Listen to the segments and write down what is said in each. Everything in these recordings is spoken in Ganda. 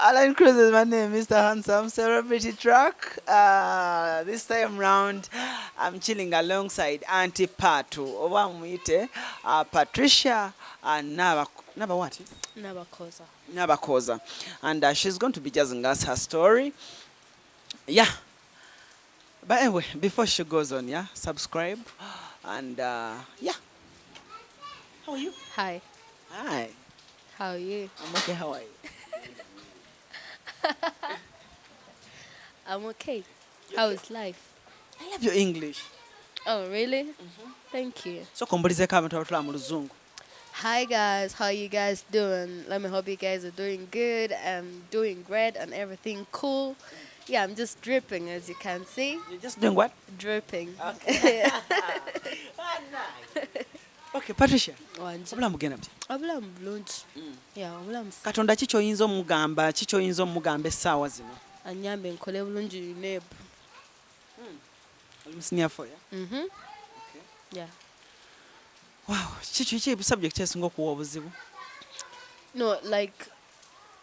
Alan Cruz is my name, Mr. Handsome Celebrity Truck. This time round, I'm chilling alongside Auntie Patu. Oba muyite Patricia Naba, Naba what? Nabakoza. Nabakoza. And she's going to be jazzing us her story. Yeah. But anyway, before she goes on, yeah, subscribe. And yeah. How are you? Hi. Hi. How are you? I'm okay. How are you? I'm okay. How is life? I love your English. Oh, really? Thank you. So kombulizeeko abantu abatula mu Luzungu. Hi guys, how you guys doing? Let me hope you guys are doing good and doing great and everything cool. Yeah, I'm just dripping, as you can see. You're just doing what? Dripping. Okay. Ah, nice. Okay, Patricia. Wanje. Obulamu bugenda butya? Obulamu bulungi. Yeah, obulamu Katonda ki ky'oyinza omugamba, ki ky'oyinza omugamba essaawa zino? Anyambe nkole bulungi UNEB. Oli mu senior four, yeah? Mhm. Yeah. Wow, ki subject esinga okuwa obuzibu? No, like,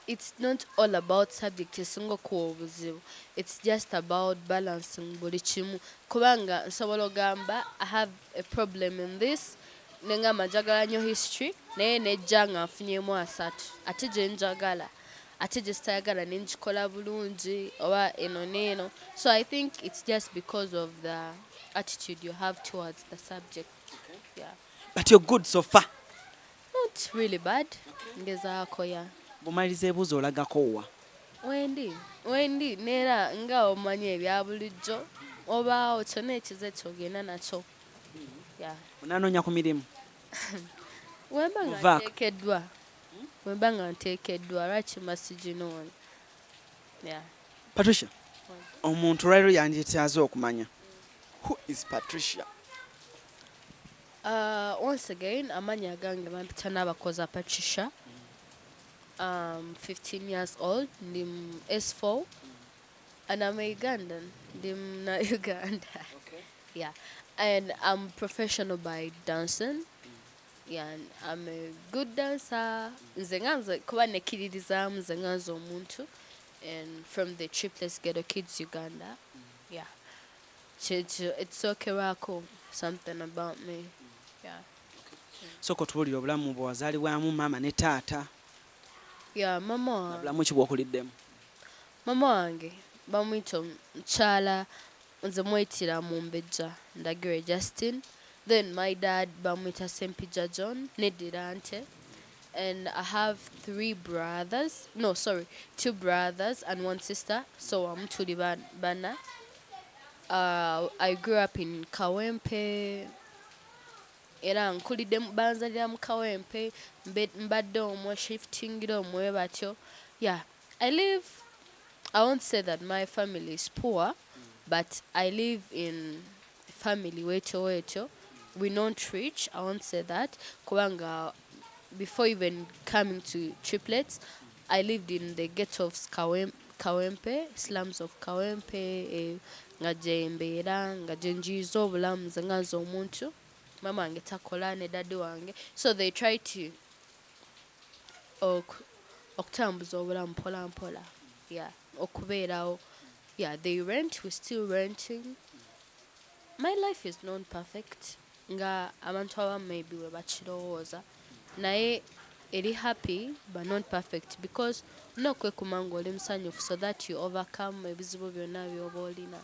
it's not all about subject esinga okuwa obuzibu. It's just about balancing buli kimu, kubanga nsobola ogamba I have a problem in this, nengamba njagala nnyo history, naye nejja nga nfunyemu 30, ate gye njagala, ate gye sitayagala nengikola bulungi, oba eno neeno. So I think it's just because of the attitude you have towards the subject, yeah. But you're good so far? Not really bad. Ngezaako, yeah. Bw'omaliriza ebibuuzo olagako wa? Wendi neera nga omanyi ebya bulijjo, obaawo kyonna ekize kyogenda nakyo, yeah. Onaanoonya ku mirimu? Wemba nga Muvaako. nteekeddwa, wemba nga nteekeddwa, lwaki masiginoonya? Yeah. Patricia, omuntu olwaliro yandyetaaze okumanya who is Patricia? Once again, amannya agange bampita Nabakoza Patricia. 15 years old, ndi mu S4, and I'm a Ugandan. Ndi na Uganda. Yeah, and I'm professional by dancing. Yeah, and I'm a good dancer. Nze nga nze kuba nekkiririzaamu nze nga nze omuntu, and from the Triplets Ghetto Kids Uganda. Yeah. Ekisookerwako something about me. Yeah. Sooka otubuulire obulamu bwe wazaalibwamu, maama ne taata. Yeah, mama wange. Bulamu ki bw'okuliddemu? Mama wange bamuyita omukyala, nze mwetira Mumbejja Ndagire Justin. Then my dad bamuyita Sempija John, neddira nte. And I have three brothers. No, sorry, two brothers and one sister. So wamu tuli bana. I grew up in Kawempe. Era nkulidde banzalira mu Kawempe, mbadde omwo, shiftingira omwo batyo. Yeah, I live, I won't say that my family is poor, but I live in family wetyo wetyo. We're not rich, I won't say that. Kubanga before even coming to Triplets, I lived in the ghetto of Kawempe, slums of Kawempe, nga gye mbeera, nga gye njiiza obulamu nze nga nze omuntu. Mama wange takola ne daddy wange. So they try to okutambuza obulamu mpola mpola. Yeah, okubeerawo. Yeah, they rent, we're still renting. My life is not perfect, nga abantu abamu maybe bwe bakirowooza. Naye eri happy but not perfect, because olina okwekuma ng'oli musanyufu so that you overcome ebizibu byonna by'oba olina.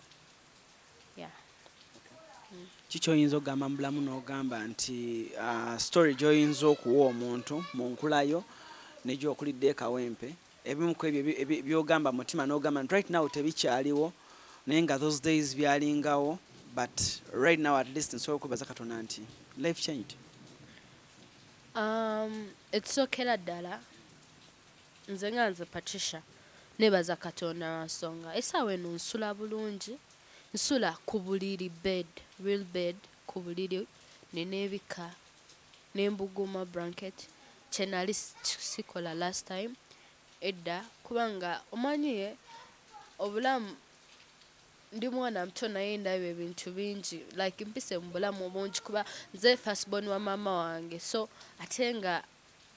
Yeah. Ki ky'oyinza okugamba mu bulamu n'ogamba nti story gy'oyinza okuwa omuntu mu nkulayo ne gy'okulidde e Kawempe, ebimu ku ebyo by'ogamba mu mutima n'ogamba nti right now tebikyaliwo, naye nga those days byalingawo, but right now at least nsobola okwebaza Katonda nti life changed? Ekisookera ddala, nze nga nze Patricia neebaza Katonda lwa nsonga essaawa eno nsula bulungi, nsula ku buliri, bed, real bed, ku buliri ne neebika ne mbuguma blanket, kye nali sikola last time edda, kubanga omanyi obulamu, ndi mwana muto naye ndaba ebintu bingi, like mpise mu bulamu obungi, kuba nze first born wa maama wange, so ate nga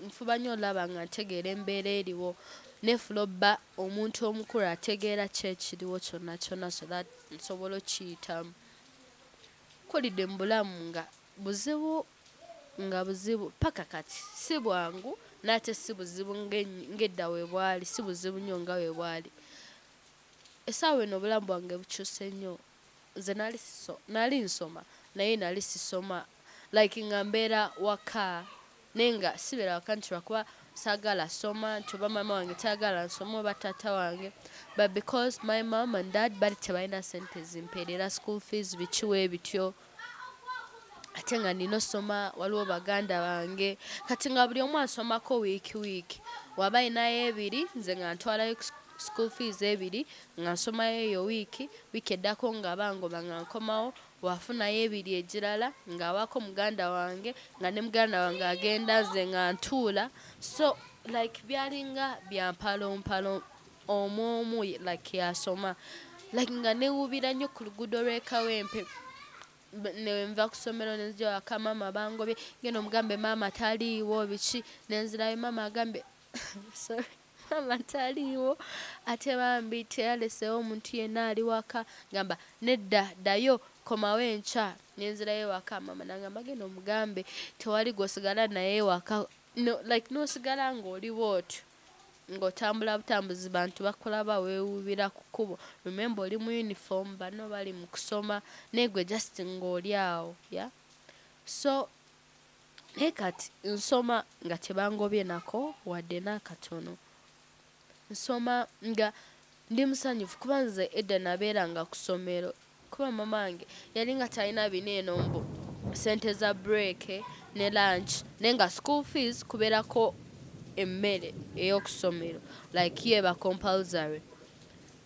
nfuba nnyo olaba nga ntegeera embeera eriwo. Neefula obba omuntu omukulu ategeera ki ekiriwo kyonna kyonna, so that nsobola okiyitamu. Nkulidde mu bulamu nga buzibu, nga buzibu paka kati. Si bwangu, n'ate si buzibu ng'edda we bwali, si buzibu nnyo nga we bwali. Essaawa eno obulamu bwange bukyuse nnyo. Nze nali nsoma, naye nali sisoma, like nga mbeera waka, naye nga sibeera waka nti lwakuba saagala soma, nti oba maama wange tayagala nsome oba taata wange, but because my mom and dad bali tebalina ssente zimpeerera school fees, biki weebityo, ate nga nina osoma. Waliwo baganda bange, kati nga buli omu asomako wiiki wiiki. Waba ayinayo ebiri, nze nga ntwalayo school fees ebiri, nga nsomayo eyo wiiki. Wiiki eddako nga bangoba, nga nkomawo. Wafunayo ebiri egirala, ng'awaako muganda wange, nga ne muganda wange agenda, nze nga ntuula. So like byalinga bya mpalompalo, omu omu like yasoma. Like nga newuubira nnyo ku luguudo lw'e Kawempe. Nenva ku ssomero nenzija waka, maama bangobye, genda omugambe maama taliiwo, biki. Nenzirayo, maama agambye, sorry, maama taliiwo, ate bambi teyaleseewo omuntu yenna ali waka. Gamba nedda, ddayo, komawo enkya. Nenzirayo ewaka, maama nagamba genda omugambe tewali gw'osigala naye ewaka. No, like n'osigala ng'oli bw'otyo, ng'otambula butambuzi, bantu bakulaba weewuubira ku kkubo. Remember, oli mu uniform, banno bali mu kusoma, naye gwe just ng'oli awo. Yeah, so naye kati nsoma nga tebangobye nako wadde n'akatono. Nsoma nga ndi musanyufu, kuba nze edda nabeeranga ku ssomero, kuba mama wange yali nga talina bino eno mbu sente za break ne lunch, naye nga school fees kubeerako emmere ey'oku ssomero, like ye eba compulsory.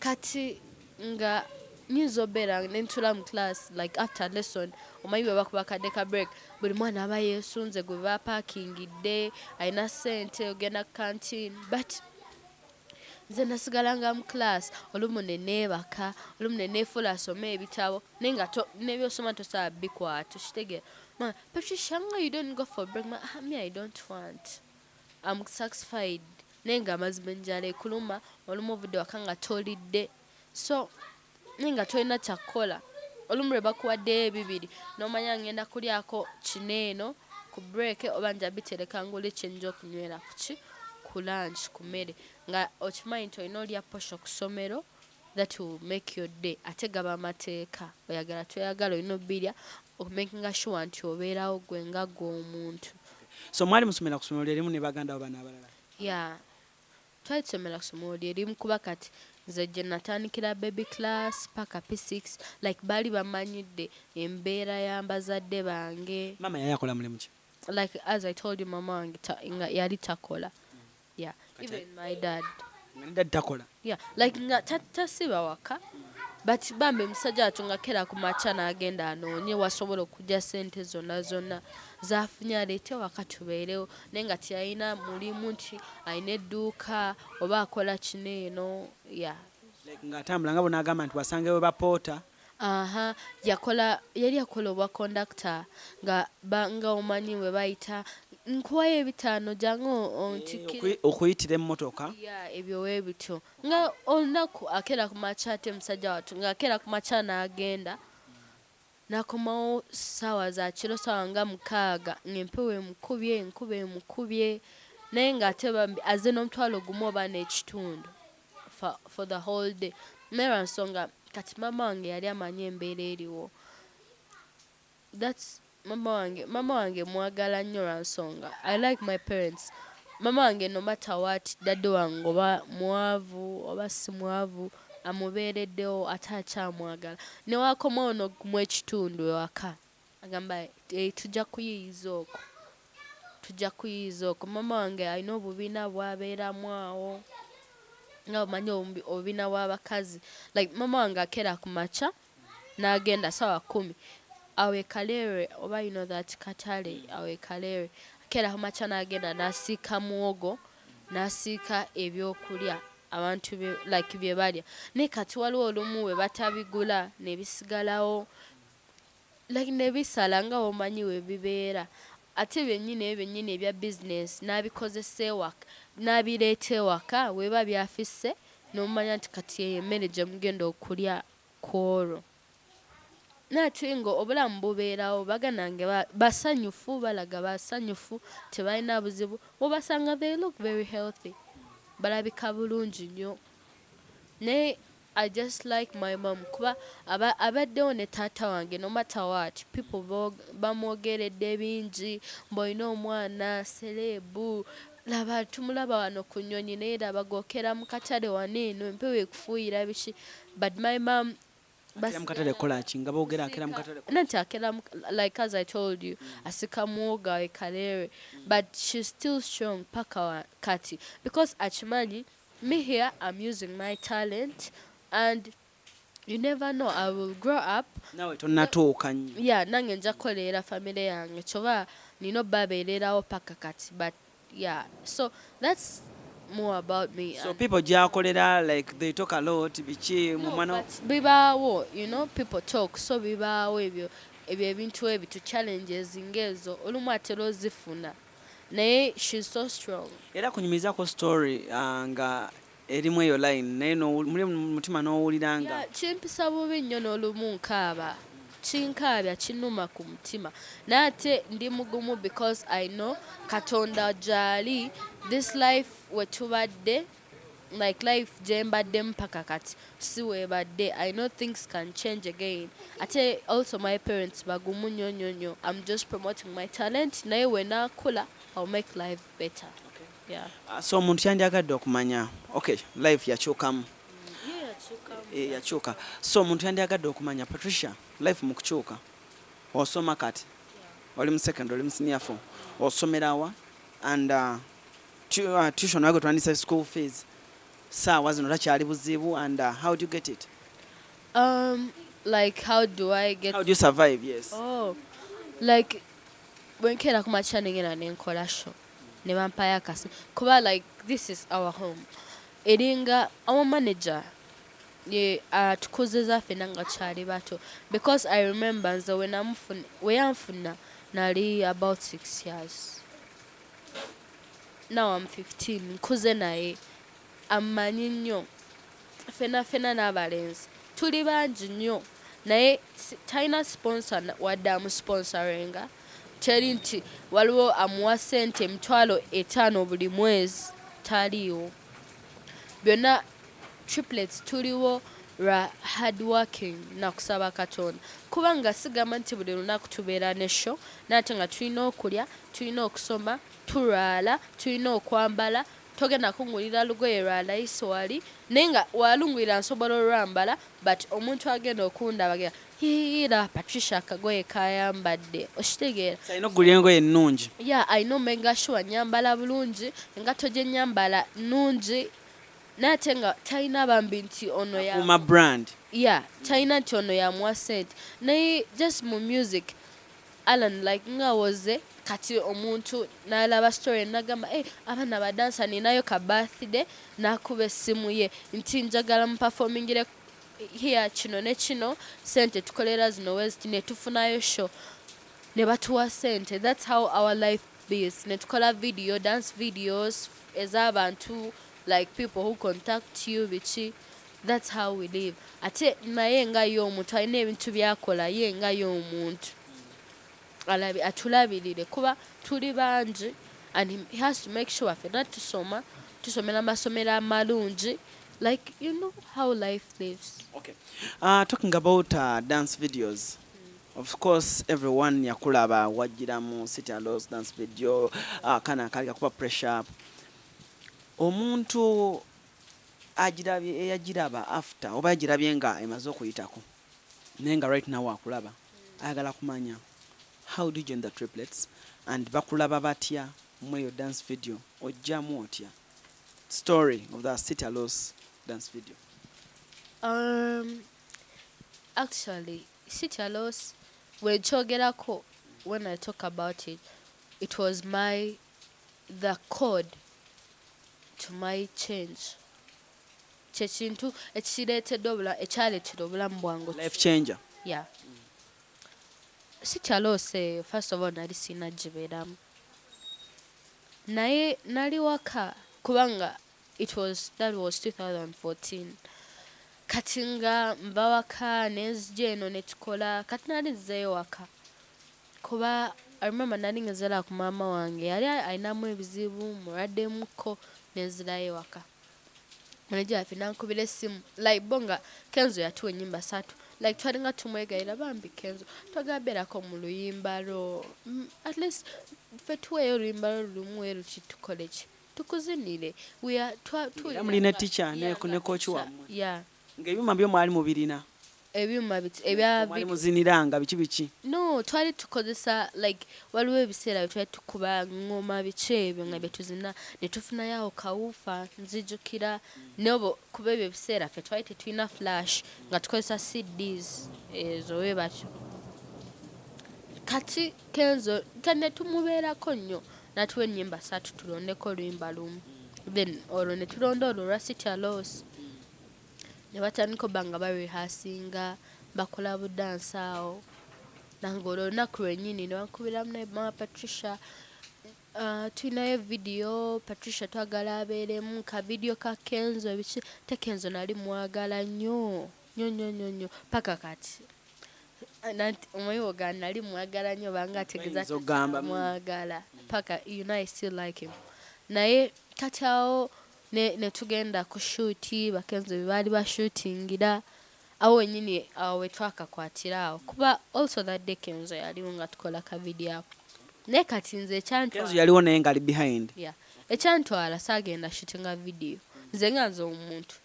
Kati nga nyinza obeera nentula mu class, like after lesson, omanyi bwe bakuba kadde ka break, buli mwana aba yeesunze gwe bapakingidde, alina ssente, ogenda ku canteen. But nze nasigalanga mu class, olumu ne neebaka, olumu ne neefuula asome ebitabo, naye nga n'ebyosoma tosobola bikwata. Okitegeera? Ma Patricia, nga you don't go for break? Ma, ah, me, I don't want, I'm satisfied. Naye nga amazima enjala ekuluma, olumu ovudde waka nga tolidde, so naye nga tolina kyakukola. Olumu lwe bakuwaddeyo ebibiri, n'omanya ngenda kulyako kino eno ku break, oba nja bitereka ngule kyenja okunywera kuki ku lunch, ku mmere, nga okimanyi nti olina olya posho ku ssomero. That will make your day. Ate gaba amateeka, oyagala toyagala, olina obbirya okumakinga sure nti obeerawo gwe nga gwe omuntu. So mwali musomera ku ssomero lyerimu ne baganda bo bano abalala? Yeah, twali tusomera ku ssomero lyerimu, kuba kati nze gye natandikira baby class paka P6, like baali bamanyidde embeera ya bazadde bange. Maama yali akola mulimu ki? Like as I told you, mama wange nga yali takola, yeah. Even my dad. Nga ne daddy takola? Yeah, like nga tasiba waka, but bambi musajja watu nga kera ku makya n'agenda anoonye wasobola okujja sente zonna zonna zafunye aleete waka tubeerewo, naye nga teyalina mulimu nti alina edduuka oba akola kino eno, yeah. Like ng'atambula nga bonaagamba nti wasangewe bapoota? Aha, yakola, yali akola obwa conductor, nga nga omanyi bwe bayita nkuwayo ebitaano, jangu ontikkire. Okuyitira emmotoka. Ya, ebyo weebityo, nga olunaku akeera ku makya, ate musajja wattu ng'akeera ku makya n'agenda n'akomawo ssaawa za kiro, ssaawa nga 6, ng'empewo emukubye, enkuba emukubye, naye ng'ate bambi azze n'omutwalo 1 oba n'ekitundu for the whole day. Naye lwa nsonga kati maama wange yali amanyi embeera eriwo. That's mama wange. Mama wange mwagala nnyo lwa nsonga I like my parents. Mama wange, no matter what, daddy wange oba mwavu oba si mwavu, amubeereddewo ate akyamwagala. Newakomawo n'ogumu ekitundu ewaka, agamba, "Eh, tujja kuyiiyiza okwo, tujja kuyiiyiza okwo." Mama wange alina obubiina bw'abeeramu awo, nga omanyi obubiina bw'abakazi. Like mama wange akeera ku makya n'agenda ssaawa 10 awo e Kaleerwe, oba you know that katale awo e Kaleerwe. Akeera ku makya n'agenda n'asiika muwogo, n'asiika ebyokulya abantu like bye balya, naye kati waliwo olumu we batabigula ne bisigalawo, like ne bisala, nga bw'omanyi we bibeera. Ate byennyini ebyo byennyini ebya bizinesi n'abikozesa ewaka. N'abireeta ewaka, weba byafisse n'omanya nti kati eyo emmere gye mugenda okulya ku olwo. Naate nga obulamu bubeerawo, baganda bange basanyufu, balaga basanyufu, tebalina buzibu. Bw'obasanga, they look very healthy, balabika bulungi nnyo. Naye I just like my mom kuba abaddewo ne taata wange no matter what. People bamwogeredde bingi mbu olina omwana celeb, laba tumulaba wano ku nnyonyi, naye laba gwokera mu katale wano eno empewo ekufuuyira biki. But my mom Akera mu katale kukola ki? Nga boogera akera mu katale? Nanti akera like as I told you, asika muwogo e Kaleerwe, but she's still strong paka kati because akimanyi me here, I'm using my talent and you never know, I will grow up. Naawe tonnatuuka nnyo. Yeah, nange nja kukolerera famire yange, kyoba nina obbabeererawo paka kati. But yeah, so that's more about me. So and people gyakolera, like they talk a lot, biki mu No, mwana. But bibaawo, people talk, so bibaawo ebyo ebintu ebyo, challenges ng'ezo olumu atera ozifuna, naye she's so strong. Era kunyumizaako story nga erimu eyo line, naye muli mu mutima n'owulira nga Yeah, kimpisa bubi nnyo n'olumu nkaaba, kinkaabya, kinuma ku mutima, naye ate ndi mugumu because I know Katonda gy'ali. This life we tubadde, like life gye mbaddemu paka kati si weebadde. I know things can change again. Ate also my parents bagumu nnyo nnyo nnyo. I'm just promoting my talent, naye wenaakula I'll make life better, yeah. So omuntu yandyagadde okumanya, okay, life yakyukamu. Yakyuka. So omuntu yandyagadde okumanya, Patricia, life mu kukyuka, osoma kati oli mu second, oli mu senior four, osomerawa? And tuition wage twandisa, school fees saawa zino takyali buzibu? And how do you get it? Like how do I get How do you survive? Yes. Oh, like bwenkeera ku makya nengenda nenkola show ne bampayo akasi kuba like this is our home. Eringa our manager ye atukuzeza ffenna nga tukyali bato, because I remember nze we yanfuna nali about 6 years, now I'm 15. Nkuze naye, ammanyi nnyo. Ffenna ffenna n'abalenzi tuli bangi nnyo, naye talina sponsor wadde amusponsoringa. Teri nti waliwo amuwa ssente 50,000 buli mwezi, taliiwo. Byonna triplets tuliwo lwa hard working nakusaba Katonda, kubanga sigamba nti buli lunaku tubeera ne show, naate nga tulina okulya, tulina okusoma, tulwala, tulina okwambala. Togenda kungulira lugoye lwa layisi wali, naye nga walungulira nsobola olwambala, but omuntu agenda okundaba genda hiira Patricia akagoye kayambadde, okitegeera? Alina okugulira engoye ennungi. Yeah, alina omenga sure nyambala bulungi, engatto gye nyambala nnungi, naye ate nga talina bambi nti ono ya Akuuma brand. Yeah, talina nti ono yamuwa sente, naye just mu music Alan, like nga woze kati omuntu n'alaba story nagamba, hey, abaana badansa, ninayo ka birthday, n'akuba essimu ye nti njagala muperformingire here kino ne kino, sente tukolera zino weziti, ne tufunayo show ne batuwa sente. That's how our life is. Ne tukola video, dance videos ez'abantu, like people who contact you, biki. That's how we live. Ate naye nga ye omuntu alina ebintu byakola ye nga ye omuntu atulabirire kuba tuli bangi, and he has to make sure ffenna tusoma, tusomera amasomero amalungi, like you know how life lives. Okay. Talking about dance videos, of course everyone yakulaba wajjira mu City Loss dance video, kana kali kakuba pressure up. Omuntu agirabye, eyagiraba after oba yagirabye nga emaze okuyitako, naye nga right now akulaba, ayagala kumanya, how do you join the triplets and bakulaba batya mu eyo dance video? Ojjamu otya story of the City Loss dance video? Actually, City Loss, when nkyogerako, when I talk about it, it was my the code to my change. Kyekintu ekireetedde ekyaleetera obulamu bwange Life changer. Yeah. City Loss eyo, first of all, nali sirina gibeeramu. Naye nali waka. Kubanga it was that was 2014. Kati nga nva waka nenzija eno ne tukola. Kati nali nzizeeyo waka kuba I remember nali ngezera ku maama wange, yali alinamu ebizibu, mulwaddemuko, nenzirayo ewaka. Manager waffe nankubira essimu, like bo nga Kenzo yatuwa ennyimba 3, like twalinga tumwegayira, bambi Kenzo twagala beerako mu luyimba lwo, at least ffe tuweeyo oluyimba lwo lumu luti tukole ki, tukuzinire. We are Era mulina teacher ne coach wammwe. Ng'ebyuma byo mwali mubirina? Ebyuma biti ebya Mwali muziniranga biki biki? No, twali tukozesa, like waliwo ebiseera bye twali tukuba ngoma, biki ebyo nga bye tuzina, ne tufunayo awo ka woofer. Nzijukira nobo, kuba ebyo ebiseera ffe twali tetulina flash, nga tukozesa CDs ezo we batyo. Kati Kenzo ne tumubeerako nnyo, natuwa ennyimba 3 tulondeko oluyimba lumu, then olwo ne tulonda olwo olwa Sitya Loss. Ne batandika obba nga barehearsinga, bakola budansi awo. Nange olwo olunaku lwennyini ne bankubiramu, ne mama Patricia, tulinayo video, Patricia twagala abeeremu ka video ka Kenzo biki. Te Kenzo nali mwagala nnyo nnyo nnyo nnyo nnyo paka kati. Nanti omanyi bw'ogamba nali mwagala nnyo, banga ategeeza Bayinza okugamba, mwagala paka, I still like him. Naye kati awo ne tugenda ku shoot, bakenzo bye baali bashootingira awo wennyini, awo we twakakwatira awo, kuba also that day Kenzo yaliwo nga tukola ka video ako. Naye kati nze ekyantwala Kenzo yaliwo naye ng'ali behind. Yeah, ekyantwala saagenda shootinga video nze nga nze omuntu,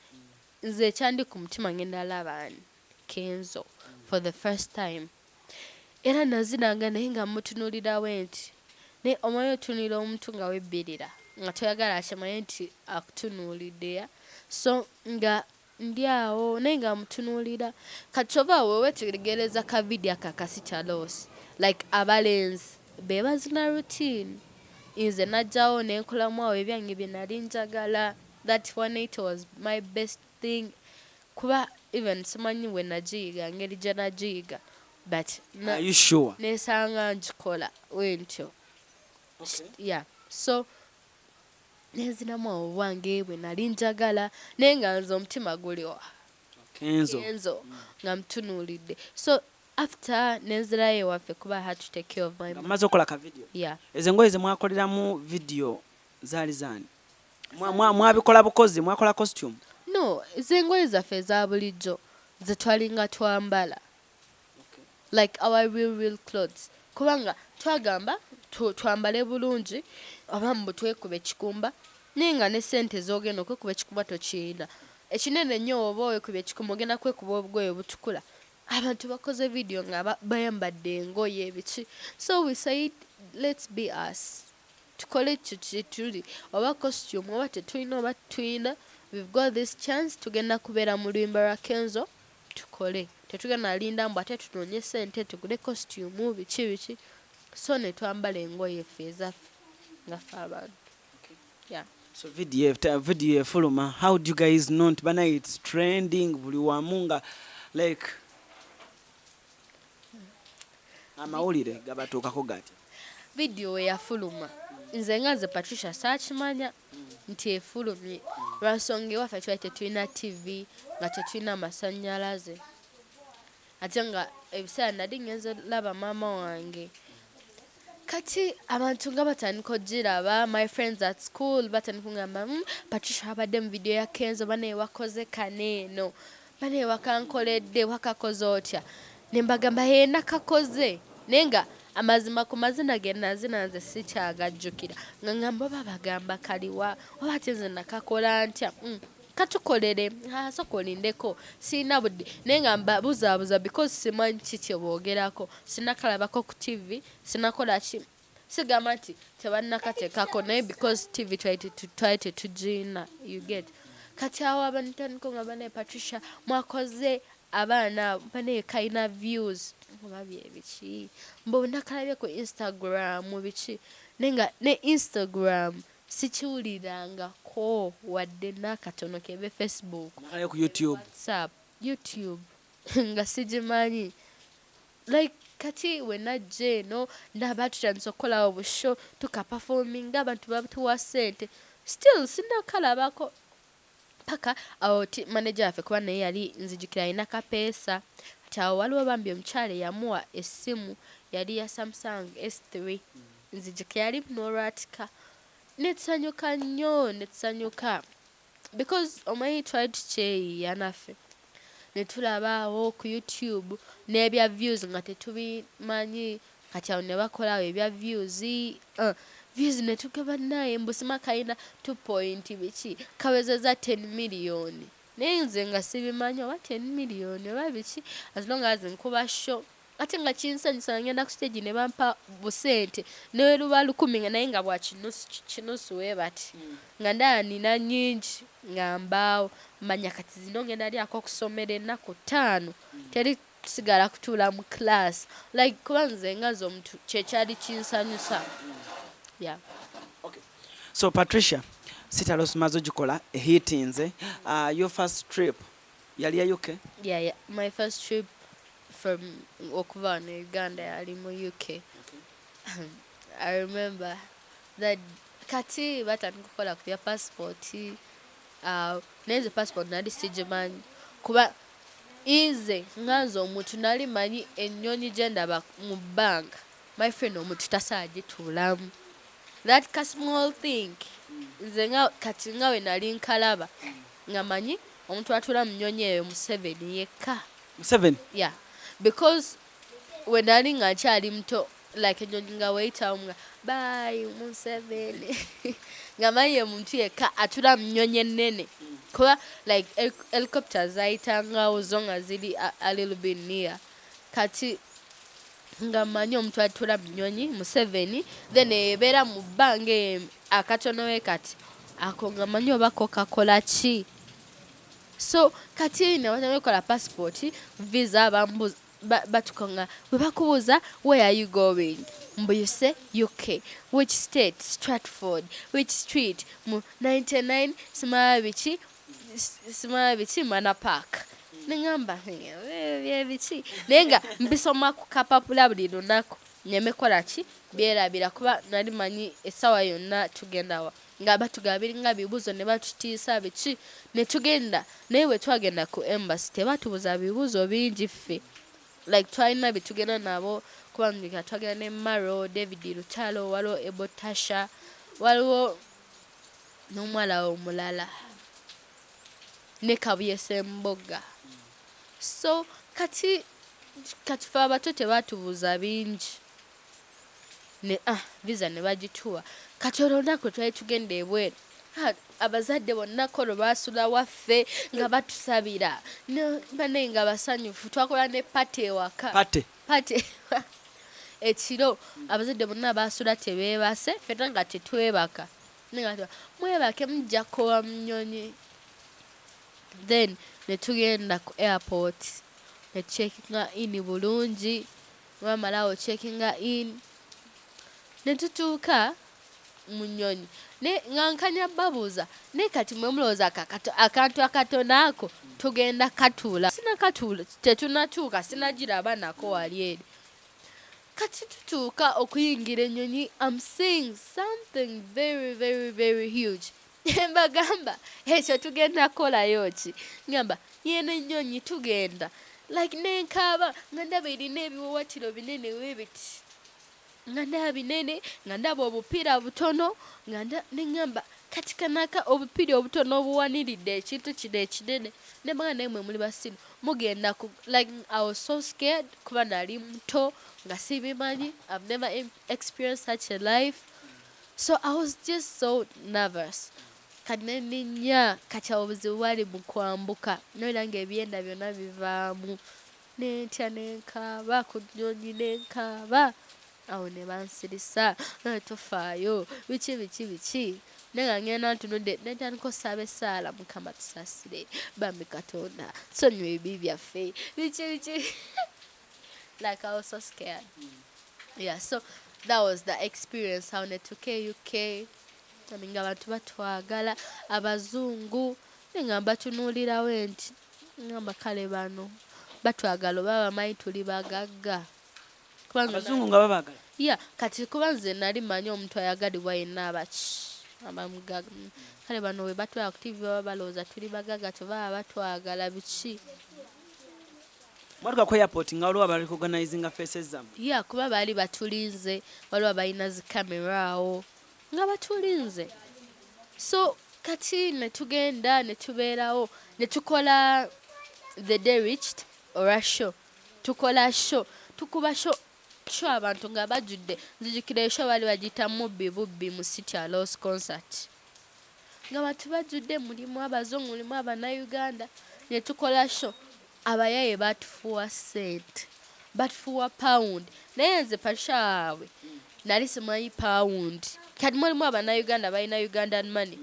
nze ekyandi ku mutima ngenda laba ani, Kenzo for the first time. Era nazinanga naye nga mutunuulirawo nti naye omanyi otunuulira omuntu nga webbirira nga toyagala akimanye nti akutunuulidde ya. So nga ndi awo naye nga mutunuulira. Kati kyova awo weetegereza ka video ako aka Sitya Loss, like abalenzi be bazina routine, nze najjawo ne nkolamu awo ebyange bye nali njagala. That 180 was my best thing, kuba even simanyi bwe nagiyiga, ngeri gye nagiyiga, but Are you sure? Nesanga ngikola wentyo. Yeah, so nenzinamu awo obwange bwe nali njagala, naye nga nze omutima guliwa Kenzo. Kenzo nga mutunuulidde. So after nenzirayo ewaffe kuba I had to take care of my Nga mumaze okukola ka video? Yeah. Ezo engoye ze mwakoleramu video zaali zaani? Mwabikola bukozi, mwakola costume? No, zengoye zaffe eza bulijjo ze twalinga twambala, like our real real clothes, kubanga twagamba twambale bulungi oba mbu twekuba ekikumba, naye nga ne sente z'ogenda okwekuba ekikumba tokiyina ekinene nnyo. Oba wekuba ekikumba ogenda kwekuba obugoye obutukula, abantu bakoze video nga bayambadde engoye biki. So we said let's be us, tukole ekyo kyetuli, oba costume oba tetulina oba tuyina, we've got this chance, tugenda kubeera mu luyimba lwa Kenzo, tukole, tetugenda linda mbu ate tunoonye sente tugule costume biki biki. So ne twambala engoye ffe ezaffe nga ffe abantu, yeah. So video efuluma, how do you guys know nti bana it's trending buli wamu, nga like amawulire gabatuukako gatya? Video we yafuluma, nze nga nze Patricia saakimanya nti efulumye, lwansonga ewaffe twali tetulina TV, nga tetulina amasannyalaze, ate nga ebiseera nali ngenze laba maama wange. Kati abantu nga batandika ogiraba, my friends at school batandika okugamba, Patricia abadde mu video ya Kenzo, banaye wakoze kaneeno, banaye wakankoledde, wakakoze otya?" Ne mbagamba, "Ye nakakoze," naye nga amazima ku mazina ge nazina nze sikyagajjukira, nga ngamba oba bagamba kaliwa oba ate nze nakakola ntya. Katukolere sooka olindeko, sirina budde, naye nga mbabuzaabuza because simanyi ki kye boogerako, sinakalabako ku TV, sinakola ki. Sigamba nti tebannakateekako, naye because TV twali tetugirina, you get. Kati awo abantu nga banaye Patricia mwakoze abaana banaye kalina views oba byebiki, mbu nakalabye ku Instagram biki, naye nga ne Instagram sikiwulirangako wadde n'akatono, kebe Facebook. Nakalayo ku YouTube? WhatsApp, YouTube nga sigimanyi. Like kati we najja eno ndaba tutandise okukolawo bushow, tukaperforminga, abantu batuwa ssente. Still sinnakalabako paka awo manager waffe, kuba naye yali nzijukira alina kapeesa. Kati awo waliwo bambi omukyala eyamuwa essimu, yali ya Samsung S3, nzijukira yali n'olwatika. Netusanyuka nnyo, netusanyuka because omanyi twali tukyeyiiya naffe, netulaba awo ku YouTube n'ebya views nga tetubimanyi. Kati awo ne bakolawo ebya views, views netugaba naye mbusima kalina 2 point biki, kawezeza 10 million, naye nze nga sibimanyi oba 10 million oba biki, as long as nkuba show ate nga kinsanyusa, ngenda ku stage ne bampa busente ne luba 1000, nga naye nga bwa kinusu kinusu we bati, nga ndaba nina nnyingi, nga mbaawo manya kati zino ngenda lyako okusomera ennaku 5, teri kusigala kutuula mu class, like kuba nze nga nze omuntu kyekyali kinsanyusa, yeah. Okay. So Patricia, Sitalo maze ogikola ehitinze. Your first trip yali ya UK? Yeah. My first trip from okuva wano e Uganda yali mu UK. I remember that kati batandika okukola ku bya passport, naye nze passport nali sigimanyi, kuba nze nga nze omuntu nali manyi ennyonyi gye ndaba mu bbanga, my friend, omuntu tasobola gituulamu. That ka small thing, nze nga kati nga we nali nkalaba nga manyi omuntu atuula mu nnyonyi eyo Museveni yekka. Museveni? Yeah, because we nali nga nkyali muto, like ennyonyi nga weeyitawo nga bye Museveni, nga manyi ye muntu yekka atula mu nnyonyi ennene, kuba like helicopter zayitangawo zo nga ziri a little bit near. Kati nga manyi omuntu atula mu nnyonyi Museveni, then ebeera mu bbanga eyo akatono we kati ako, nga manyi oba ko kakola ki. So kati ne batandika okukola passport, visa, bambuuza, batuka nga bwe bakubuuza, "Where are you going?" Mbu you say UK, which state? Stratford. Which street? Mu 99 simala biki, simala biki, Mana Park. Neŋŋamba byebiki, naye nga mbisoma ku kapapula buli lunaku nneme kola ki, byerabira, kuba nali manyi essaawa yonna tugendawa. Nga batugaba biringa bibuuzo ne batutiisa biki, ne tugenda. Naye bwe twagenda ku embassy tebatubuuza bibuuzo bingi. Ffe like twalina be tugenda nabo, kuba nga twagenda ne Maro, David Lutalo, waliwo Ebotasha, waliwo n'omuwala omulala ne Kabuye Semboga. So kati fe abato tebatubuuza bingi ne visa ne bagituwa. Kati olwo olunaku twali tugenda ebweru, abazadde bonna kolo baasula waffe nga batusabira banaye nga basanyufu. Twakola ne party ewaka. Party? Party ekiro, abazadde bonna baasula tebeebase, ffenna nga tetwebaka. Naye nga mwebake, mujja kukowa mu nnyonyi. Then ne tugenda ku airport ne checkinga in bulungi. Bamala checkinga in ne tutuuka mu nnyonyi, ne nga nkanya babuuza, naye kati mwe mulowooza akantu akatono ako tugenda katuula? Sinakatuula, tetunatuuka, sinagiraba nako wali eri. Kati tutuuka okuyingira ennyonyi, I'm seeing something very very very huge. Mbagamba, ekyo tugenda kukolayo ki? Ngamba yeno ennyonyi tugenda, like nenkaaba nga ndaba erina ebiwawatiro binene webiti, nga ndaba binene, nga ndaba obupiira butono, nga neŋŋamba kati kanaka obupiira obutono obuwaniridde ekintu kino ekinene. Nembaga, naye mwe muli basiru, mugenda ku, like I was so scared kuba nali muto nga sibimanyi. I've never experienced such a life, so I was just so nervous. Kati neninnya, kati awo obuzibu bwali mu kwambuka, noera nga ebyenda byonna bivaamu, nentya, nenkaaba ku nnyonyi, nenkaaba. Awo ne bansirisa, "Tofaayo, biki biki biki." Naye nga ngenda ntunudde, nentandika osaba essaala, "Mukama tusaasire, bambi Katonda sonyiwa ebibi byaffe," biki biki. Like I was so scared. Yeah, so that was the experience. Awo netuuka e UK nga abantu batwagala, abazungu, naye nga mbatunuulirawo nti ngamba kale bano batwagala oba bamanyi tuli bagagga. Abazungu nga babaagala? Yeah, kati kuba nze nali manyi omuntu ayagalibwa yenna abaki Amba mugaga. Kale bano we batwala ku TV baba balowooza tuli bagaga, tebaba batwagala biki. Mwatuka ku airport nga waliwo abarecognizinga faces zammwe? Ya, kuba baali batulinze, waliwo abalina zi camera awo nga batulinze. So kati ne tugenda ne tubeerawo ne tukola the day reached olwa show, tukola show, tukuba show, show abantu nga bajjudde. Nzijukira eshow baali bagiyita Mubbi Bubbi mu City Alos concert, nga bantu bajjudde, mulimu abazungu, mulimu abannayuganda. Ne tukola show, abayaye batufuwa ssente, batufuwa pound, naye nze Patricia waabwe nali simanyi pound. Kati mulimu abannayuganda balina Ugandan money,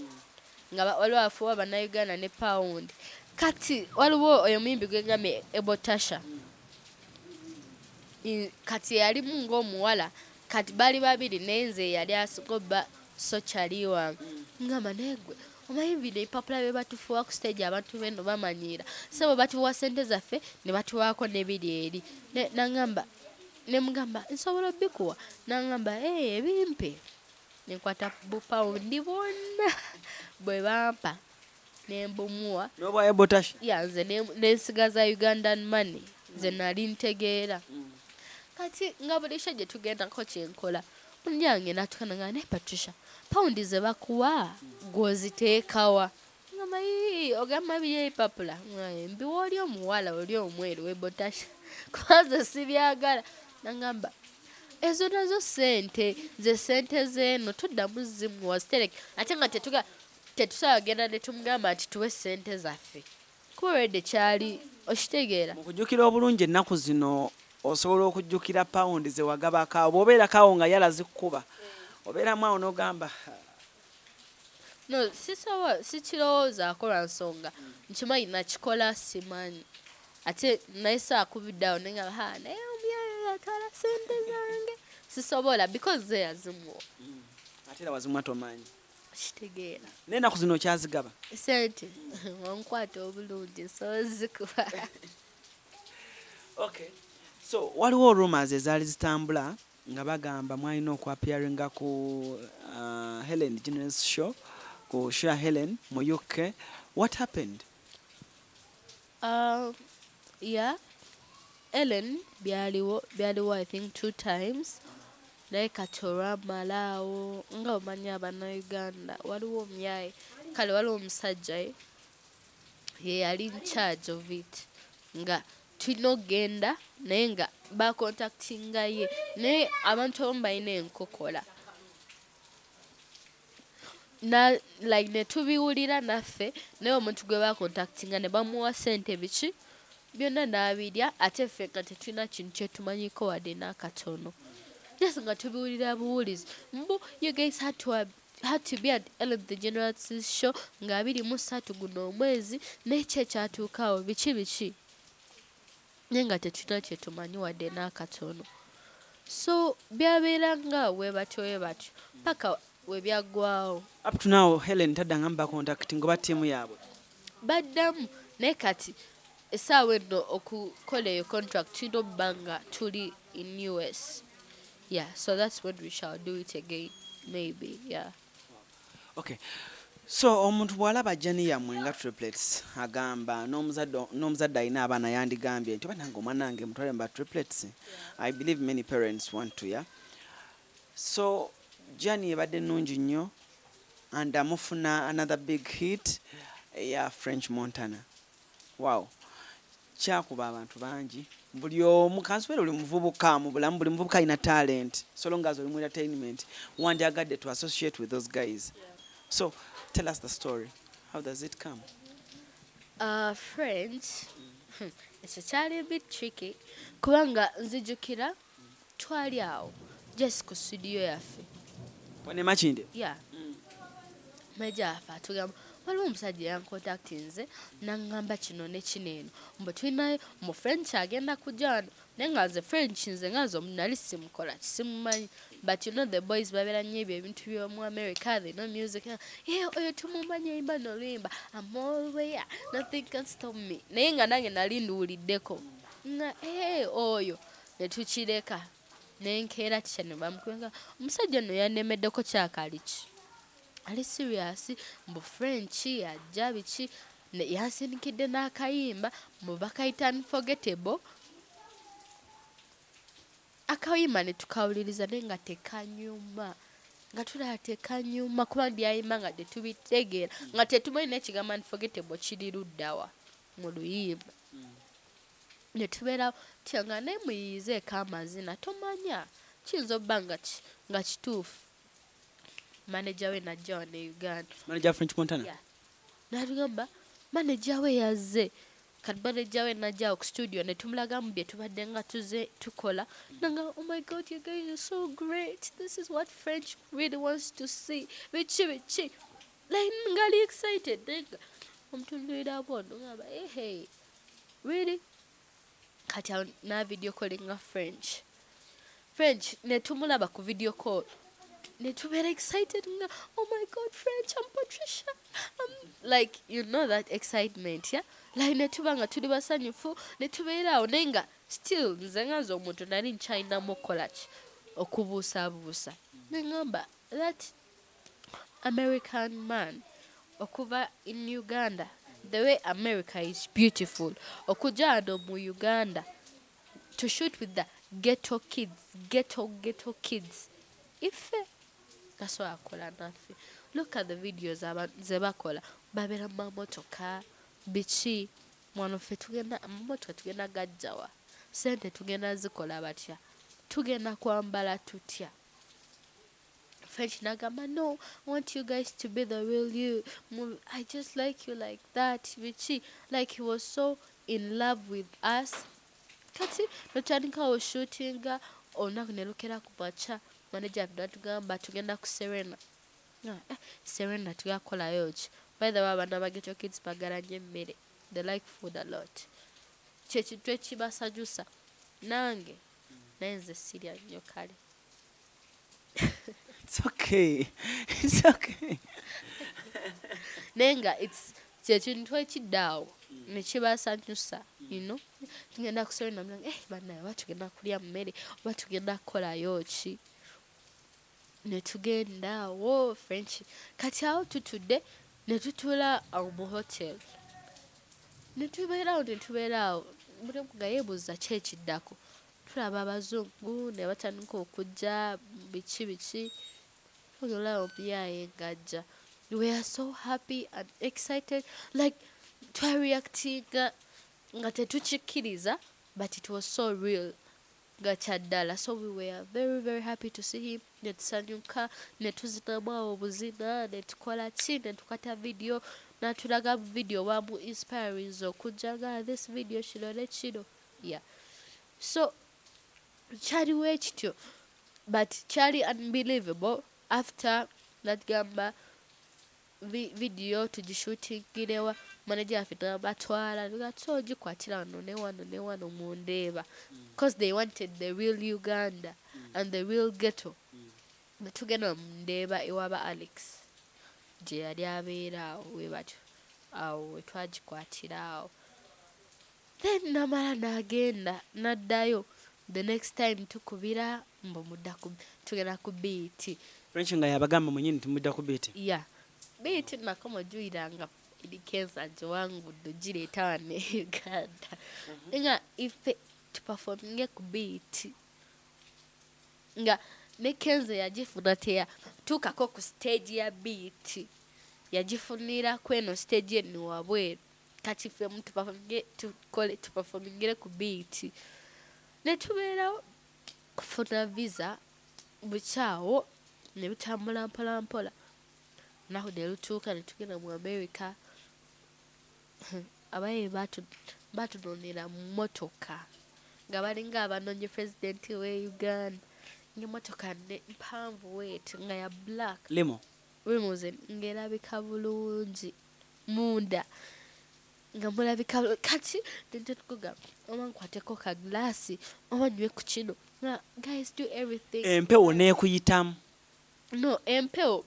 nga waliwo afuwa abannayuganda ne pound. Kati waliwo oyo muyimbi gwegambye Ebotasha, kati yalimu ng'omuwala, kati bali babiri, naye nze yali asinga obba so kyali wange. Ngamba, naye gwe omanyi bino ebipapula bye batufuwa ku stage, abantu beno bamanyiira sebo, batuwa sente zaffe ne batuwaako nebiri eri. Nangamba, nemugamba nsobola obikuwa, nangamba, "Eh, ebimpe." Nenkwata bupawundi bwonna bwe bampa nembumuwa. N'obwa Ebotasha? Ya, nze nensigaza Ugandan money, nze nali ntegeera. Kati nga buli show gye tugendako kyenkola, munyange natukana nga, naye Patricia, pawundi ze bakuwa gw'oziteekawa? Ngamba, "Ii, ogamba biri ebipapula?" Nga, mbiwa oli omuwala oli omweru webotasha, kubanze sibyagala. Nangamba, ezo nazo sente ze sente zeeno, tuddamu zimuwa zitereke. Ate nga tetusobola genda ne tumugamba nti tuwe sente zaffe, kuba already kyali okitegeera. Mu kujjukira obulungi, ennaku zino osobola okujjukira pawundi ze wagabako awo, bw'obeerako awo nga yala zikkuba, obeeramu awo n'ogamba, No, sisobola, sikirowoozaako lwa nsonga nkimanyi nakikola, simanyi ate naye saakubidde awo nengamba, ha, naye omuyaaye yatwala sente zange. Sisobola, because ze yazimuwa. Ate era wazimuwa tomanyi. Kitegeera. Naye ennaku zino okyazigaba? Sente wankwata obulungi, nsobola zikuba. Okay, so waliwo rumors ezaali zitambula nga bagamba mwalina okuappearinga ku Helen DeGeneres show, ku show ya Helen mu UK. What happened? Yeah, Ellen byaliwo, byaliwo I think two times, naye kati olwamala awo nga omanyi abannayuganda, waliwo omyaye, kale waliwo omusajja ye ye yali in charge of it, nga tulina okugenda naye nga bacontactinga ye, naye abantu abamu balina enkokola na like ne tubiwulira naffe, naye omuntu gwe bacontactinga ne bamuwa sente biki byonna n'abirya, ate ffe nga tetulina kintu kyetumanyiko wadde n'akatono, just nga tubiwulira buwulizi mbu you guys had to be at Ellen DeGeneres show nga 23 guno omwezi, naye ki ekyatuukaawo, biki biki, naye nga tetulina kyetumanyi wadde n'akatono. So byabeera nga we batyo we batyo paka we byaggwawo. Up to now Helen taddangamu bacontacting oba ttiimu yaabwe? Baddamu, naye kati essaawa eno okukola eyo contract tulina okuba nga tuli in US. Yeah, so that's when we shall do it again, maybe, yeah. Okay, so omuntu bw'alaba journey yammwe nga triplets, agamba n'omuzadde alina abaana yandigambye nti oba nange omwana wange mutwale mu ba triplets. I believe many parents want to, yeah. So journey ebadde nnungi nnyo and amufuna another big hit eya French Montana. Wow, kyakuba abantu bangi, buli omu kansubere, buli muvubuka mu bulamu, buli muvubuka alina talent, so long as oli mu entertainment, wandyagadde to associate with those guys. So tell us the story, how does it come? French ekyo kyali a bit tricky, kubanga nzijukira twali awo just ku studio yaffe. Wane Makindye? Yeah. Meja waffe atugamba waliwo omusajja yancontactinze naŋŋamba kino ne kino eno, mbu tulinayo mu French agenda kujja wano, naye nga nze French nze nga nze nali simukola, simumanyi, but you know the boys babeera nnyo ebyo ebintu by'omu America, they know music. Yeah, oyo tumumanyi, ayimba n'oluyimba "I'm always, nothing can stop me", naye nga nange nali nduwuliddeko nga ee oyo ne tukireka. Nenkeera tikya ne bamukubenga omusajja nno yannemeddeko kyakali ki. Ali serious, mbu French ajja biki, yansindikidde n'akayimba mbu bakayita Unforgettable. Akayimba ne tukawuliriza, naye nga tekanyuma, nga tulaba tekanyuma, kuba byayimba nga tetubitegeera, nga tetumanyi n'ekigambo unforgettable kiri luddawa mu luyimba. Ne tubeera tya nga naye muyiyizeeko amazina, tomanya kiyinza obba nga kituufu. Manager we najja wano e Uganda. Manager French Montana? Yeah. N'atugamba manager we yazze. Kati manager we najja ku studio ne tumulagamu bye tubadde nga tuze tukola, nanga, "Oh my God, you guys are so great, this is what French really wants to see," biki biki, like ngali excited, naye nga omutunulira bwono ngamba, "Ehe, really?" Kati awo na video callinga French. French ne tumulaba ku video call, ne tubeera excited nga, "Oh my God, French, I'm Patricia." I'm like, you know that excitement, yeah, like ne tuba nga tuli basanyufu, ne tubeera awo, naye nga still nze nga nze omuntu nali nkyalinamu okukola ki, okubuusabuusa. Ne ŋŋamba that American man okuva in Uganda, the way America is beautiful, okujja wano mu Uganda to shoot with the ghetto kids, ghetto ghetto kids, ife tasobola kukola naffe. Look at the videos ze bakola, babeera mu mamotoka biki, wano ffe tugenda amamotoka tugenda gajjawa, sente tugenda zikola batya, tugenda kwambala tutya? French nagamba, "No, I want you guys to be the real you. I just like you like that," biki, like he was so in love with us. Kati notandikawo shootinga, olunaku ne lukera ku makya, manager natugamba tugenda ku Serena. Ah, Serena tugenda kukolayo ki? By the way, abaana ba ghetto kids bagala nnyo emmere, they like food a lot, kyekintu ekibasanyusa. Nange naye nze sirya nnyo kale. It's okay. It's okay. Naye nga its kyekintu ekidda awo nekibasanyusa. Tugenda ku Serena, eh, bannaye, oba tugenda kulya mmere oba tugenda kukolayo ki? Ne tugenda awo French. Kati awo tutudde, ne tutuula awo mu hotel, ne tubeera awo, ne tubeera awo, buli omu nga yeebuuza ki ekiddako. Tulaba abazungu ne batandika okujja, biki biki, olaba omuyaaye ng'ajja. We are so happy and excited, like twareactinga nga tetukikkiriza, but it was so real, nga kyaddala. So we were very very happy to see him, ne tusanyuka, ne tuzinamu awo buzina, ne tukola ki, ne tukwata video, n'atulaga video wamu inspirings okujja nga this video kino ne kino, yeah. So kyaliwo ekityo, but kyali unbelievable. After natugamba video tugishootingirewa, manager waffe nabatwala, so ogikwatira wano ne wano ne wano mu Ndeeba, because they wanted the real Uganda and the real ghetto. Netugenda mu Ndeeba ewaba Alex gye yali abeera awo, we batyo awo wetwagikwatira awo. Then namala n'agenda, n'addayo. The next time tukubira mbu mudda ku, tugenda ku BET. French nga yabagamba mwenyini timudda ku BET? Yeah, BET nako mujulira nga Eddy Kenzo agiwangudde, gireeta wano e Uganda, nga ife tuperforminge ku BET, nga ne Kenzo yagifuna, teya tuukako ku stage ya BET, yagifunira kweno stage eno wabweru. Kati ffe tuperforminge, tukole tuperformingire ku BET. Ne tubeerawo kufuna visa bukyawo, ne bitambula mpola mpola, naku ne lutuuka ne tugenda mu America. Abaye batunonera mu mmotoka nga balinga abanonye pulezidenti we Uganda, ng'emmotoka mpanvu weeti nga ya black. Limo. Limousine ng'erabika bulungi munda, nga mulabika. Kati ntetugamba oba nkwateko ka glaasi oba nywe ku kino, nga guys do everything. Empewo neekuyitamu. No, empewo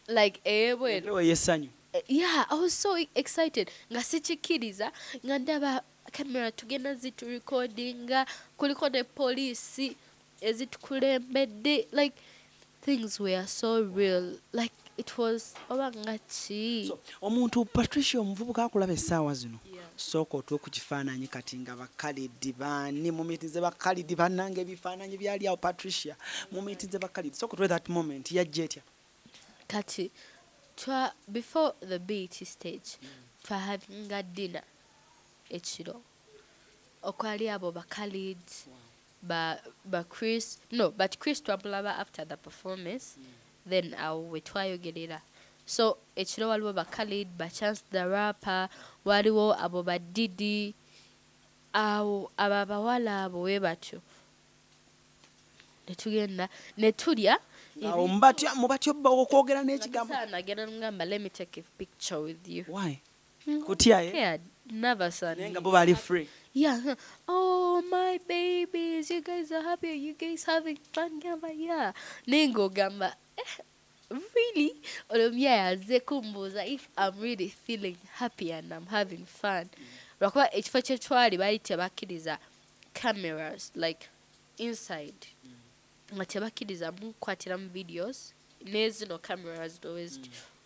like ey'ebweru. Empewo ey'essanyu. Yeah, I was so excited nga sikikkiriza, nga ndaba kamera tugenda ziturecordinga, kuliko ne poliisi ezitukulembedde, like things were so real, like It was oba nga ki. So omuntu Patricia, omuvubuka akulaba essaawa zino, Yeah. sooka otuwe ku kifaananyi kati nga bakalidi baani mumitize. Bakalidi bannange, ebifaananyi byali awo. Patricia mumitize bakalidi, sooka otuwe that moment, yajja etya? Kati twa before the BET stage, twahavinga dinner ekiro okwali abo bakalid, ba Chris, no, but Chris twamulaba after the performance. Then awo we twayogerera. So ekiro waliwo bakalid, ba Chance the Rapper, waliwo abo ba Didi, awo abo abawala abo we batyo, netugenda netulya. Awo mubatya, mubatya okwogera n'ekigambo. Nagenda ngamba, "Let me take a picture with you." Why kutya, eh? Scared, nervous and Naye nga bo bali free. Yeah. "Oh, my babies, you guys are happy? Are you guys having fun?" Gamba, "Yeah." Naye ng'ogamba, "Eh, really?" Olwo yazze kumbuuza if I'm really feeling happy and I'm having fun, lwakuba ekifo kye twali baali tebakkiriza cameras, like inside nga tebakkiriza mukwatiramu videos, nezino cameras always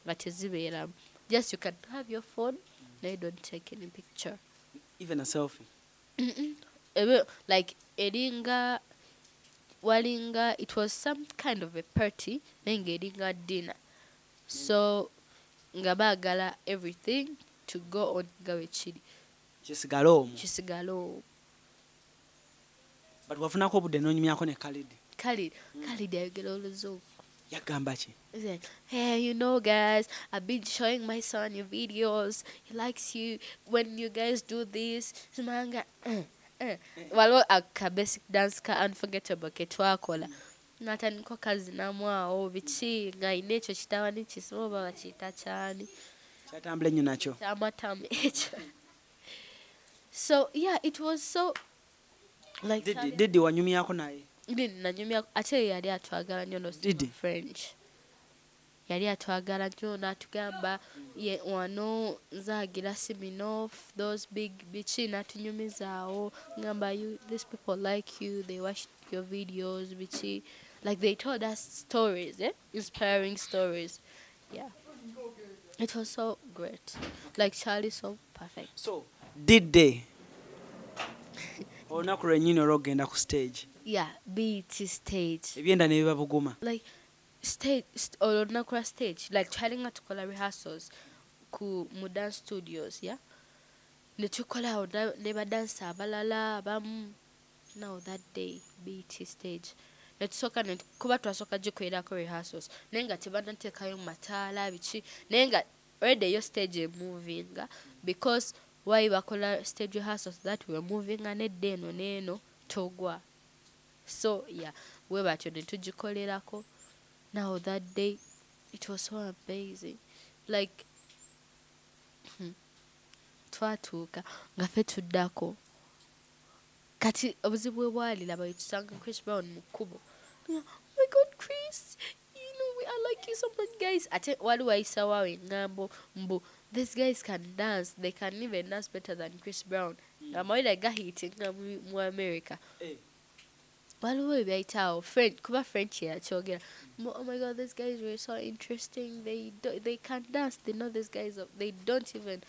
nga tezibeeramu. Just you can have your phone, naye don't take any picture. Even a selfie? Like eringa walinga, it was some kind of a party, naye ng'eringa dinner, so nga baagala everything to go on nga bwe kiri. Kisigale omwo. Kisigale omwo. But wafunako obudde n'onyumyako ne Khalid? Khalid, Khalid ayogera oluzungu. Yagamba ki? He said, "Hey, you know, guys, I've been showing my son your videos. He likes you when you guys do this." Simanga, eh, eh. Waliwo aka basic dance ka Unforgettable ke twakola. Natandika kazinamu awo biki ng'alina ekyo kitabani kisima oba bakiyita kyani. Kyatambula ennyo nakyo. Kyamatamu ekyo. So yeah, it was so like Didi, Didi wanyumyako naye? Didi nanyumya, ate yali atwagala nnyo no. Didi? French yali atwagala nnyo, n'atugamba ye wano nzaagira Siminoff, those big biki, n'atunyumizaawo ngamba, "You, these people like you, they watch your videos," biki. Like they told us stories, eh? Inspiring stories. Yeah, it was so great, like Charlie, so perfect. So didde olunaku lwennyini olwokugenda ku stage? Yeah, BET stage. Ebyenda ne biba buguma? Like stage olunaku lwa stage, like twalinga tukola rehearsals ku mu dance studios, yeah, ne tukola awo ne badansa abalala abamu. Now that day, BET stage, netusooka kuba twasooka gikolerako rehearsals, naye nga tebanateekayo mataala biki, naye nga already eyo stage emovinga, because why bakola stage rehearsals that we movinga nedda eno n'eno togwa. So yeah, bwe batyo ne tugikolerako. Now that day it was so amazing. Like twatuuka nga ffe tuddako. Kati obuzibu bwe bwali, laba tusanga Chris Brown mu kkubo. "Oh my God, Chris, you know we, I like you so much, guys." Ate wali wayisawo eŋŋambo mbu these guys can dance, they can even dance better than Chris Brown. Amawulire gahiitinga mu America. Eh. Waliwo ebyayitaawo French, kuba French yakyogera. Oh my God, these guys were so interesting. They can dance. They know these guys of, they don't even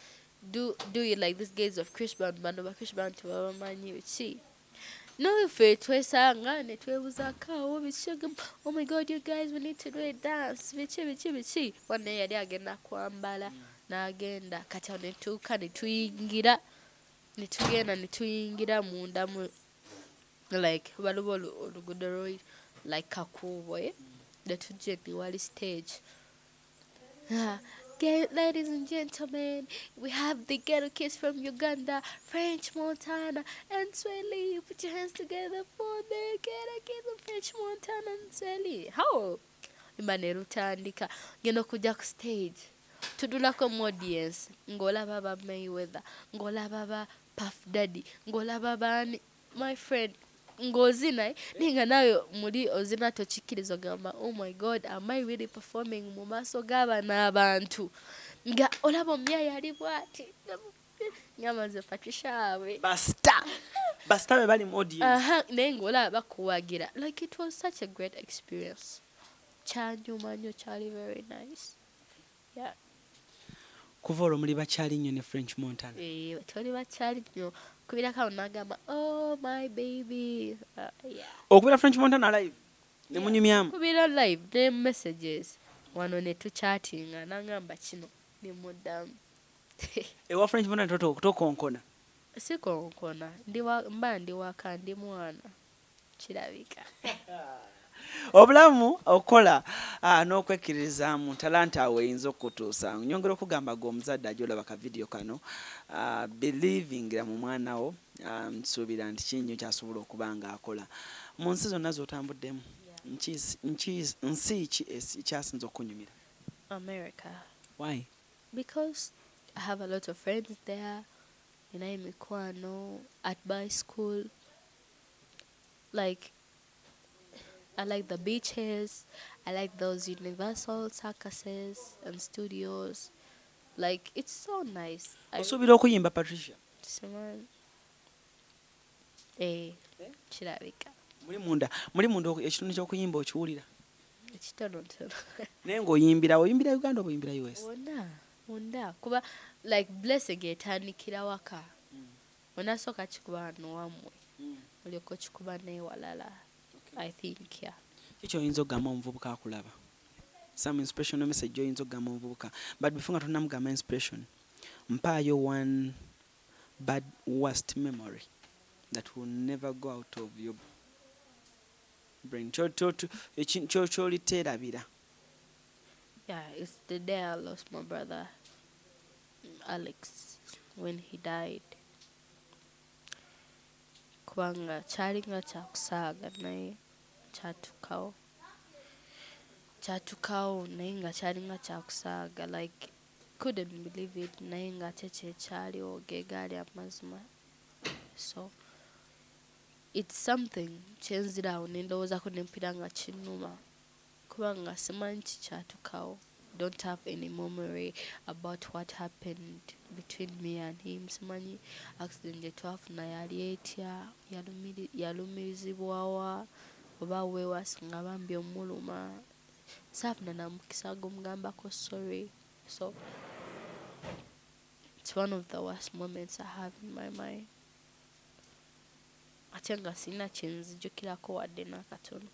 do it like these guys of Chris Brown. Bano ba Chris Brown tebabamanyi biki. No, ffe twesanga ne twebuzaako awo biki. "Oh my God, you guys, we need to do a dance," biki biki biki. Wanne yali agenda kwambala n'agenda. Kati awo ne tuuka ne tuyingira, ne tugenda ne tuyingira munda mu like waliwo oluguudo lwe like kakuubo, eh? Ne tujja ne wali stage. Ah, "Ladies and gentlemen, we have the Ghetto Kids from Uganda, French Montana and Swae Lee. Put your hands together for the Ghetto Kids of French Montana and Swae Lee." How? Imba ne lutandika. Ngenda okujja ku stage. Tudulako mu audience ng'olaba ba Mayweather, ng'olaba ba Puff Daddy, ng'olaba baani, my friend, ng'ozina, eh, naye nga naawe muli ozina tokikkiriza, ogamba, "Oh my God, am I really performing mu maaso g'abano abantu?" Nga olaba omuyaaye ali bw'ati, ngamba nze Patricia waabwe. Basita, basita be bali mu audience. Aha, naye ng'olaba bakuwagira. Like it was such a great experience. Kyanyuma nnyo, kyali very nice, yeah. Kuva olwo muli bakyali nnyo ne French Montana? Eh, toli bakyali nnyo. Kubirako awo nagamba, "Oh my baby," yeah. Okubira French Montana live ne munyumyamu? Kubira live ne messages wano ne tuchatinga, nangamba kino nemuddamu. Ewa French Montana tokonkona? Sikonkona, mba ndi waka, ndi mwana kirabika. Obulamu okukola n'okwekkiririzaamu talanta awo eyinza okukutuusa. Nyongera okugamba gwe omuzadde ajja olaba ka vidiyo kano, believingira mu mwana wo. Nsuubira nti kinyo kyasobola okuba nga akola mu nsi zonna z'otambuddemu. Nsi ki ekyasinza okunyumira? America. Why? Because I have a lot of friends there. Nina emikwano at my school. Like, I like the beaches. I like those Universal circuses and studios. Like, it's so nice. Osuubira okuyimba, Patricia? Simanyi. Eh, kirabika. Muli munda ekitundu ky'okuyimba okiwulira? Ekitonotono. Naye ng'oyimbira, oyimbira Uganda oba oyimbira US? Wonna, wonna. Kuba like blessing etandikira waka. Onasooka kikuba wano wammwe. Olyoka okikuba n'ewalala. I think, yeah. Kiki oyinza okugamba omuvubuka akulaba, some inspirational message gy'oyinza okugamba omuvubuka? But before nga tonamugamba inspiration, mpaayo one bad worst memory that will never go out of your brain, kyoliteerabira. Yeah, it's the day I lost my brother, Alex, when he died. Kubanga kyalinga kyakusaaga naye kyatukawo. Kyatukawo naye nga kyalinga kyakusaaga, like couldn't believe it, naye ng'ate kyekyaliwo, ge gaali amazima. So it's something kyenzira awo ne ndowoozaako ne mpulira nga kinnuma kubanga simanyi kikyatukawo. Don't have any memory about what happened between me and him. Simanyi accident gye twafuna yali etya, yalumirizibwawa oba weewasinga bambi omuluma. Saafuna na mukisa gumugambako sorry. So it's one of the worst moments I have in my mind. Ate nga sirina kyenzijukirako wadde n'akatono.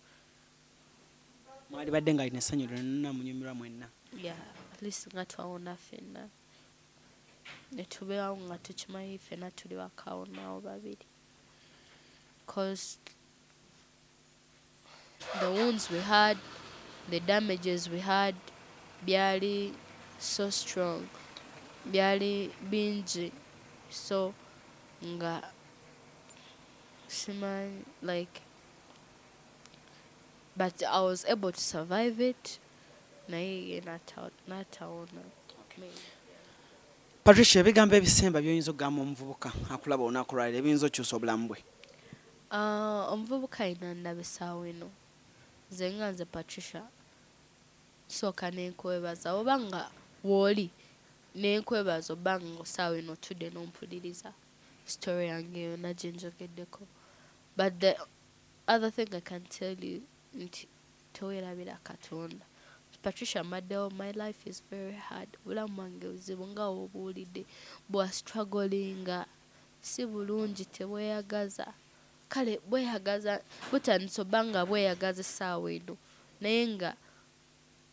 Mwali badde nga alina essanyu lyonna, munyumirwa mwenna. Yeah, at least nga twawona ffenna ne tubeerawo nga tukimanyi ffenna tuli bakawonawo babiri, cause the wounds we had, the damages we had, byali so strong, byali bingi. So nga simanyi, like, but I was able to survive it, naye ye n'atawona. Patricia, ebigambo ebisemba by'oyinza okugamba omuvubuka akulaba olunaku lwaleero ebiyinza okukyusa obulamu bwe? Omuvubuka ayina ndaba essaawa eno, nze nga nze Patricia sooka nenkwebaza oba nga wooli, nenkwebaza oba nga essaawa eno otudde n'ompuliriza story yange yonna gye njogeddeko. But the other thing I can tell you nti teweerabira Katonda. Patricia mbaddewo, my life is very hard, obulamu bwange buzibu nga wobuwulidde, bwa strugglinga, si bulungi, tebweyagaza. Kale bweyagaza, butandise obba nga bweyagaza essaawa eno, naye nga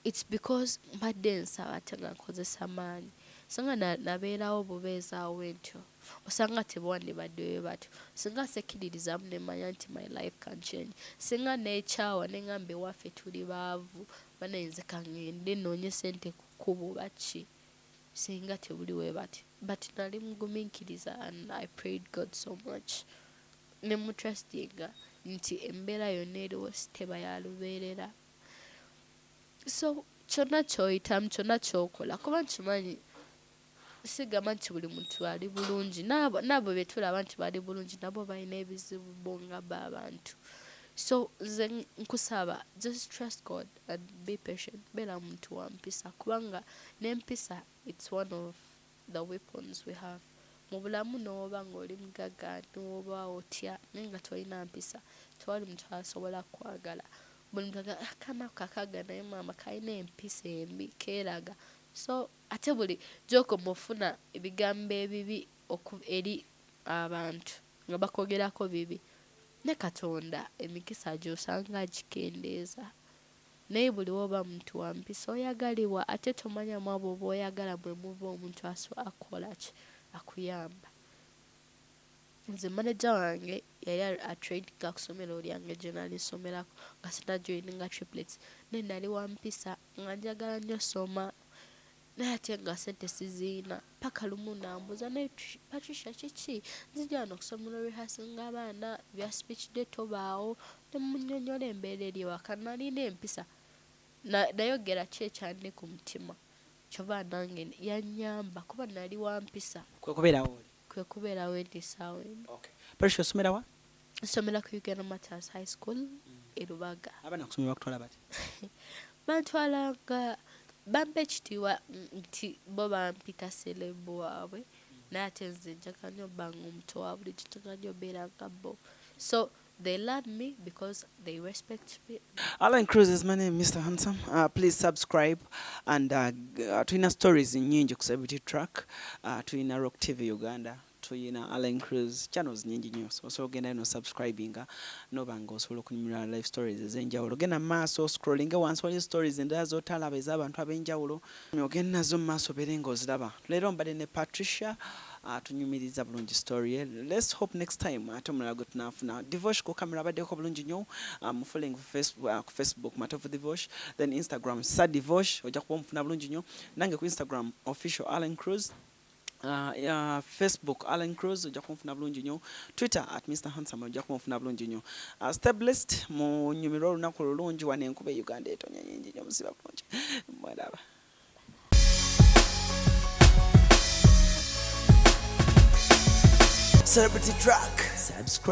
it's because mbadde nsaba ate nga nkozesa maanyi. Singa nabeerawo bubeezi awo ntyo, osanga tebwandibadde bwe batyo. Singa sekkiririzaamu ne mmanya nti my life can change, singa neekyawa ne ŋŋamba ewaffe tuli baavu, bannaye nze ka ŋŋende nnoonye ssente ku kkubo oba ki, singa tebuli bwe bati. But nali mugumiikiriza and I prayed God so much ne mutrustinga nti embeera yonna eriwo teba ya lubeerera. So kyonna ky'oyitamu, kyonna ky'okola, kuba nkimanyi sigamba nti buli muntu ali bulungi, n'abo be tulaba nti bali bulungi nabo balina ebizibu bo nga bo abantu. So nze nkusaba, just trust God and be patient. Beera muntu wa mpisa, kubanga n'empisa it's one of the weapons we have mu bulamu. N'oba ng'oli mugagga, n'oba otya, naye nga tolina mpisa, tewali muntu asobola kukwagala. Buli muntu aga, "Ah, kaana kakaga, naye maama kalina empisa embi, keeraga." So ate buli gyokoma ofuna ebigambo ebibi eri abantu nga bakwogerako bibi, ne Katonda emikisa gy'osanga agikendeeza. Naye buli woba muntu wa mpisa oyagalibwa, ate tomanya mu abo b'oyagala mwe muva omuntu akola ki, akuyamba. Nze manager wange yali atraininga ku ssomero lyange gye nali nsomerako nga sinnajoininga Triplets, naye nali wa mpisa nga njagala nnyo soma, naye ate nga ssente siziyina. Paka lumu nambuuza, "Naye Patricia, kiki? Nzija wano ku ssomero rehearsinga abaana bya speech day, tobaawo." Ne munnyonnyola embeera eri ewaka. Nalina empisa, nayogera ki ekyandi ku mutima. Kyova nange yannyamba kuba nali wa mpisa. Kwe kubeerawo oli? Kwe kubeerawo ndi essaawa eno. Okay. Patricia, osomera wa? Nsomera ku Uganda Martyrs High School e Lubaga. Abaana kusomera bakutwala bati? Bantwala nga bampa ekitiibwa nti bo bampita celeb waabwe, naye ate nze njagala nnyo obba nga omuntu wa bulijjo, njagala nnyo obeera nga bo. So they love me because they respect me. Alan Cruz is my name, Mr. Handsome. Please subscribe and tulina stories nyingi ku Celebrity Track, tulina Rock TV Uganda, tulina Alan Cruz channels nyingi nnyo. So osobola ogenda no subscribinga noba nga osobola okunyumirwa life stories ez'enjawulo. Genda mu maaso, scrollinga wansi, waliyo stories endala z'otalaba ez'abantu ab'enjawulo, ogenda nazo mu maaso obeere ng'oziraba. Leero mbadde ne Patricia, atunyumiriza bulungi story ye. Let's hope next time ate omulala gwe tunaafuna. Divosh ku kamera abaddeko bulungi nnyo. Mufollowing ku Facebook, ku Facebook Matovu Divosh, then Instagram Sa Divosh, ojja kuba omufuna bulungi nnyo. Nange ku Instagram official Alan Cruz, Facebook Alan Cruz, ojja kunfuna bulungi nnyo. Twitter at Mr Handsome, ojja kunfuna bulungi nnyo. Stay blessed, munyumirwe olunaku lulungi. Wano enkuba e Uganda etonya nyingi nnyo, musiba bulungi, mweraba. Celebrity Track. Subscribe.